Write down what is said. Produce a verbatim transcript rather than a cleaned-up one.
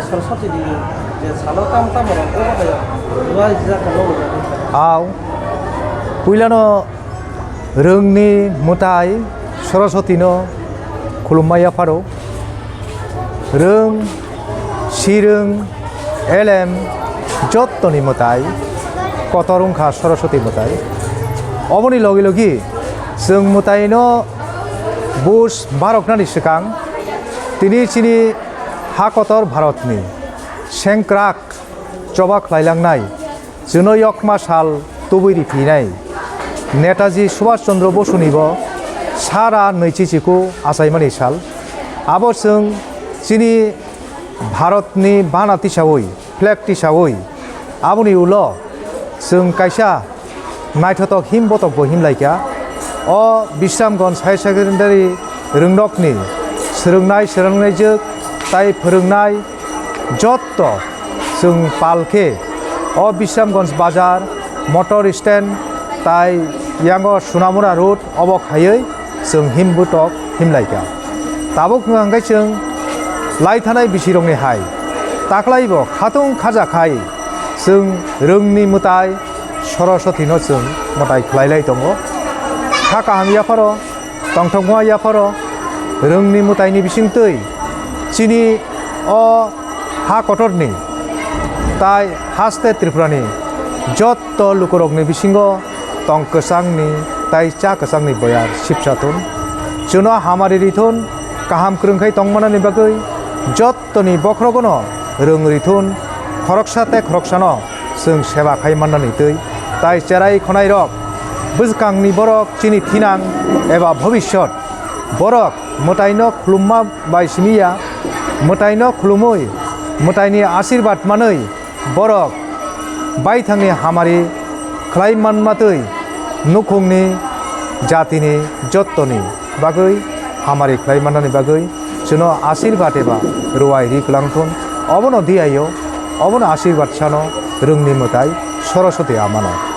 Saraswati ni je salo tamo tamo rok bo bai rwai jaka no. Aw, puilano rwngni mwtai Saraswati no khulumma yapharo. Rwng, sirwng, elem jottoni mwtai kotor wngkha Saraswati mwtai. Oboni logi logi chwng mwtaino buj baroknani swkang tini chini ha kotor Bharatni sengkrak choba khlailangnai, chwngno yokma sal tubui riphinai Netaji Subhash Chandra Bosunibo sara nwichi chiku achaimani sal. Abo chwng chini Bharatni bana tisaui, flag tisaui, aboni ulo chwng kaisa naithotok him botok bo him laikha. O Bisramganj Higher Secondary rwngnokni swrwngnai, swrwngnaijwk tai phwrwngnai jotto chwng pal khe o Bisramganj bazar, motor stand tai yango Sunamura road obo khaiwi chwng him botok him laikha. Tabuk wng khe chwng lai thanai bisirokni hai taklaibo khatung khaja khai chwng rwngni mwtai Saraswati no chwng mwtai khlai lai tongo. Kha kaham yapharo, tongthokma yapharo, rwngni mwtaini bisingtwi chini o ha kotorni tai haste Tripurani jotto lukurokni bisingo tong kwchangni tai cha kwchangni boyar sipsa thun. Chwngno hamari rithun, kaham kwrwngkhai tongmanani bagwi jot toni bokhorogono rwng rithun, khoroksa tei khoroksano chwng seba khai mannani twi, tai cherai khonairok bwskangni borok chini thinang eba bhobishyot. Borok mwtaino khulumma bai simi ya, mwtaino khulumwi mwtaini asirbat manwi borok baithangni hamari khlai manma twi nukhungni jatini jottoni bagwi hamari khlai mannani bagwi chwngno asirbat eba rwai ri kwlangthun. Obono diyaio, obono asirbat sano rwngni mwtai Soroswti amano.